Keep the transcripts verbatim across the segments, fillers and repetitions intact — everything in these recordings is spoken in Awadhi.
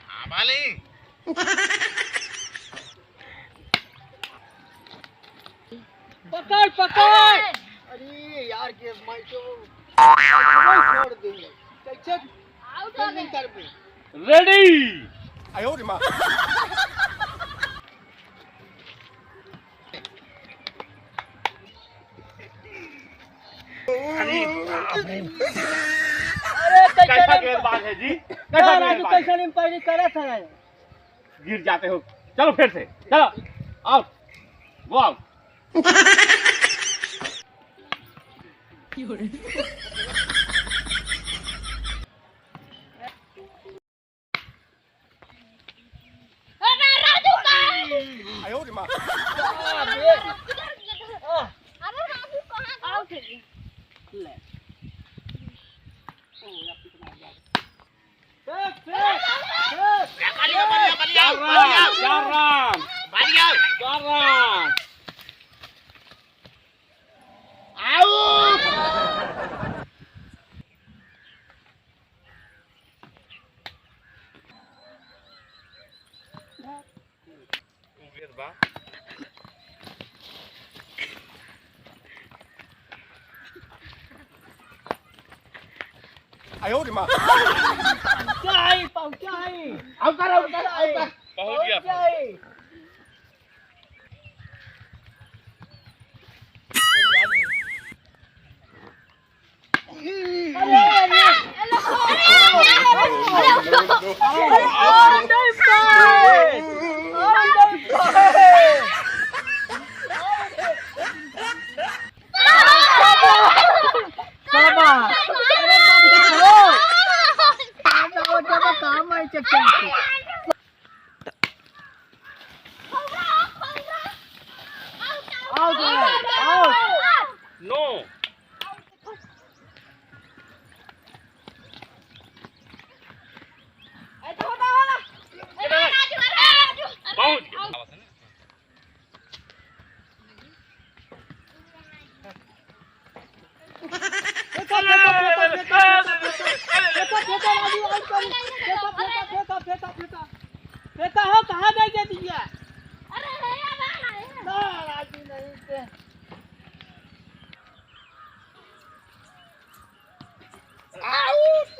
हाँ, बाली। पकड़, पकड़। अरे यार, ये मैं तो, मैं तो छोड़ दूंगा। कैसे? Out हो गए। Ready। आयो रे माँ। अरे बाप रे। अरे, कैसा कैसा गेंदबाज है जी? कैसा ना, राजू, गेंदबाज? कैसा नहीं पहले करा था यार। गिर जाते हो। चलो फिर से, चलो, out, go out। अरे राजू का? आयो रे माँ। अरे राजू कहाँ का? Out है। ले। ओ, यार, कितना आ गया। फेंक, फेंक, फेंक। बलिया, बलिया, बलिया, चार बलिया। Run, चार run। बलिया। चार run। Out। आयो रे माँ। पहुँचा है, पहुँचा है। Out कर, out कर, out कर। पहुँच गया। पहुँचा है। अरे, अरे। अरे, नहीं पाए। अरे, नहीं पाए। बाबा। अरे, बाबा। काम है, चक्कर। Out, out, out। No। Out। फेंका, फेंका, फेंका, राजू, out कर। फेंका, फेंका, फेंका, फेंका, फेंका। फेंका हो, कहाँ गई ये दिया? अरे, हे, हे, हे, हे। ना, राजू, नहीं, फेंक। Out।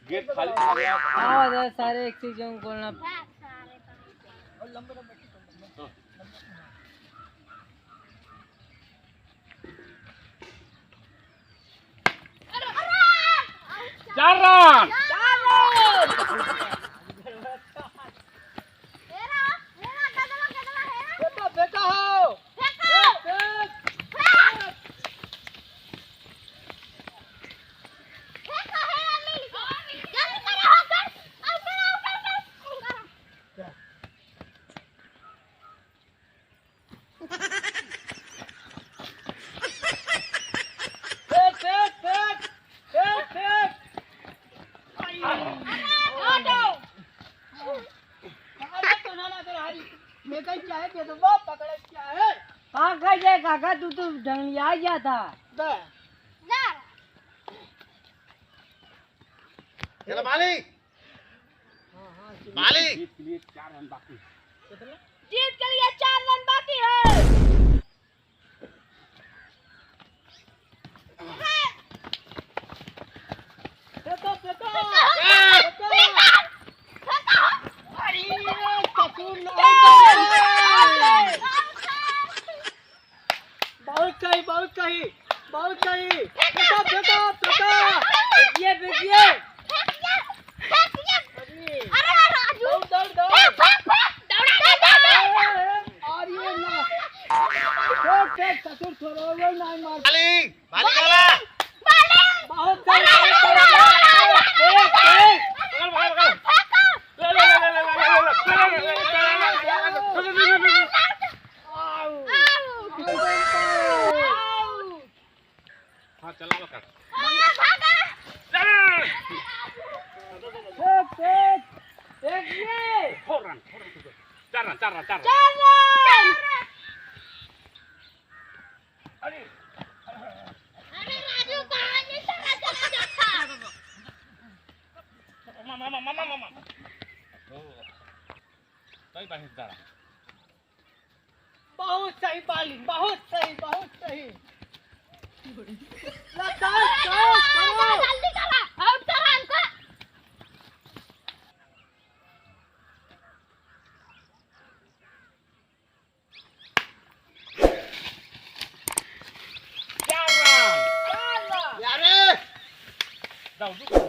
गेट खाली कर दिया। हाँ, अरे सारे एक चीज हम बोलना। चार रन। फेंका, फेंका हो। फेंक, फेंक, फेंक। फेंक, फेंक। आई। अरे, तो ना, ना, कर, हरी। मैं कहीं क्या है, ये तो बाप पकड़ा क्या है? कहाँ गए ये काका, तू तो डंगलिया गया था। दे। चलो, बाली। हाँ, हाँ, जीत मालिक। जीत के लिए चार रन बाकी। कितना? जीत के लिए चार रन बाकी है। फेंको, फेंको। फेंको। फेंको। फेंको। अरे, कसूर नहीं। बहुत सही, बहुत सही, बहुत सही। फेंको, बालिंग वाला। बालिंग। बहुत सही, अरे, बहुत सही। अरे, तेज, तेज। पकड़, पकड़, पकड़। ले, ले, ले। आउट। हाँ, चला, पकड़। चल। एक, एक, एक ये। Four run, four run। चार run, चार run, चार run। चार run। अरे। अरे राजू, कहाँ ये चला, चला जाता? मामा, मामा, मामा, मामा। ओ। सही बात है, दादा। बहुत सही बालिंग, बहुत सही, बहुत सही। ला, चल, चल, चल। जल्दी करा, आउट करा हमको। क्या बात? यारे! जाओ, रुको।